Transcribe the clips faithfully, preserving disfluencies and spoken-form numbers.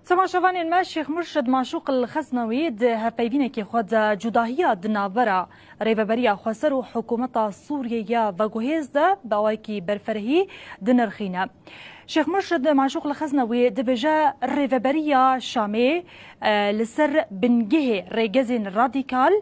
Temaşevanên me, Şêx Murşid Maşûq li Xeznewî di hevpeyvînekê xwe de cudahiya di navbera Rêveberiya Xweser û Hikûmeta Sûriyê ya veguhêz de bi awayekî berferhî dinirxîne. Şêx Murşid Maşûq li Xeznewî dibêje, Rêveberiya Şamê, e, li ser bingehê rêgezên radîkal,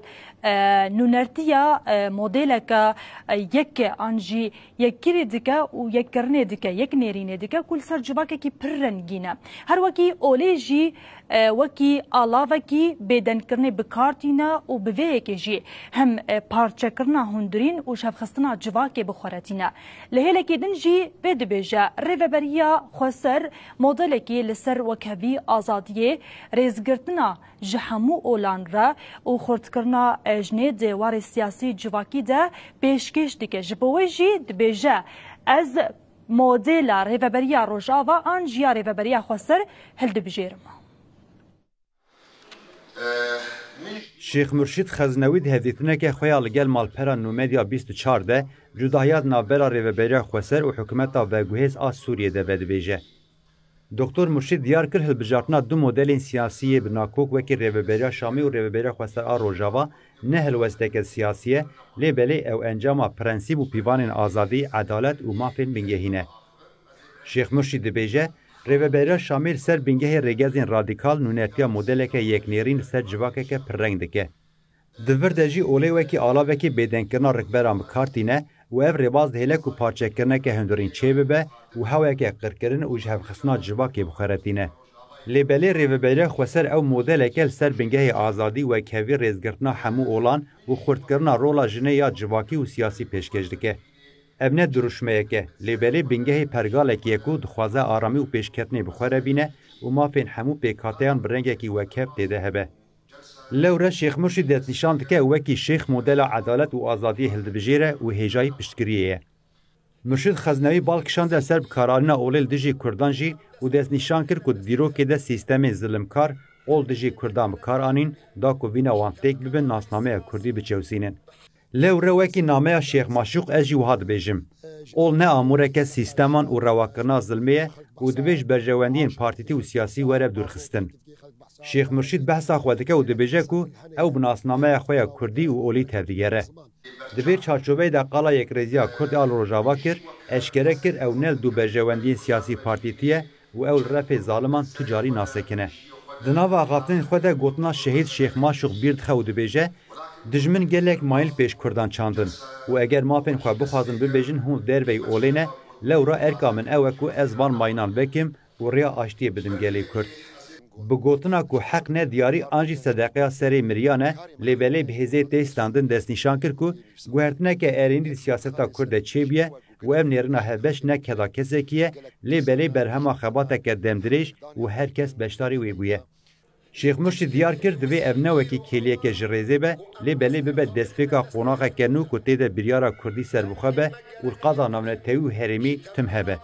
e, nûnertiya, e, modeleke, e, yek an jî yekkirî dike û yekkirinê dike, yeknêrînê dike ku li ser civakekî pir rengîn e. Her wekî olê jî, e, wekî alavekî bêdengkirinê bi kar tîne û bi vê yekê jî hem, e, parçekirina hundirîn û jihevxistina civakê bi xwe re tîne. Li hêlekî din jî vê dibêje, Rêveberiya Xweser modelekî li ser wekhevî azadiyê, rêzgirtina ji hemû olan re û xurtkirina, e, ji nê di warê siyasî civakî de pêşkêş dike. Ji bo wê jî dibêje, ez modela Rêveberiya Rojava an jî ya Rêveberiya Xweser hildibijêrim. Şêx Murşîd Xeznewî di hevdîtineke xwe ya li gel malpera Nûmedya bîst û çar de cudahiya di navbera Rêveberiya Xweser û Hikûmeta Veguhêz a Sûriyê de vedibêje. Doktor Murşîd diyar kir, hilbijartina du modelên siyasî yê bi nakok wekî Rêveberiya Şamê û Rêveberiya Xweser a Rojava ne helwesteke siyasî ye, lê belê ew encama prensîp û pîvanên azadî, edalet û mafên bingehî ne. Şêx Murşîd dibêje, Rêveberiya Şamê li ser bingehê rêgezên radîkal nûnertiya modeleke yeknêrîn li ser civakeke pirreng dike. Di vir de jî olê wekî alavekî bêdengkirina rikberan bi kar tîne û ev rêbaz dihêle ku parçekirineke hundirîn çêbibe û hewayeke qirkirin û jihevxistina civakê bi xwe re tîne. Lê belê Rêveberiya Xweser ew modeleke li ser bingehê azadî, wekhevî, rêzgirtina hemû olan û xurtkirina rola jinê ya civakî û siyasî pêşkêş dike. Ev ne dirûşmeyek e, lê belê bingehê pergalekî ye ku dixwaze aramî û pêşketinê bi xwe re bîne û mafên hemû pêkhateyan bi rengekî wekhev tê de hebe. Lewre Şêx Murşîd destnîşan dike wekî şêx modela edalet û azadiyê hildibijêre û hêjayî piştgiriyê ye. Murşîd Xeznewî bal kişande ser bikaranîna olê li dijî kurdan jî û destnîşan kir ku di dîrokê de sîstemên zilimkar ol dijî kurdan bi kar anîn, da ku vîna wan têk bibin nasnameya kurdî biçewsînin. Lewre wekî nameya Şêx Maşûq ez jî wiha dibêjim, ol ne amûreke sîsteman û rewakirina zilmê ye û divê ji berjewendiyên partîtî û siyasî were dûrxistin. Şêx Murşîd behsa xwe dike û dibêje ku ew bi nasnameya xwe ya kurdî û olî tevdigere. Di vê çarçoveyê de qala yekrêziya Kurd a li Rojava kir, eşkere kir ew ne li dû berjewendiyên siyasî partîtî ye û ew li refê zaliman tu carî nasekine. Di nava axaftinên xwe de gotina şehîd Şêx Maşûq bîr dixe û dibêje, Dijmin gelek mayîn li pêş Kurdan çandin û eger mafên xwe bixwazin bibêjin hûn li derveyî olê ne, lewra erka min ew e ku ez van mayînan vekim û rêya aştiyê bidim gelê Kurd. Bi gotina ku heq ne diyarî an jî sedeqeya serê miriyan e, lê belê bi hêzê tê standin destnîşan kir ku guhertineke erênî di siyaseta Kurd de çêbûye û ev nêrîna hevbeş ne keda kesekî ye, lê belê berhema xebateke demdirêj û her kes beşdarî wê bûye. Şêx Murşîd diyar kir, divê ev ne wekî kêliyeke ji rêzê be, lê belê bibe destpêka qonaxeke nû ku tê de biryara kurdî serbixwe be û li qada navnetewî û herêmî tim hebe.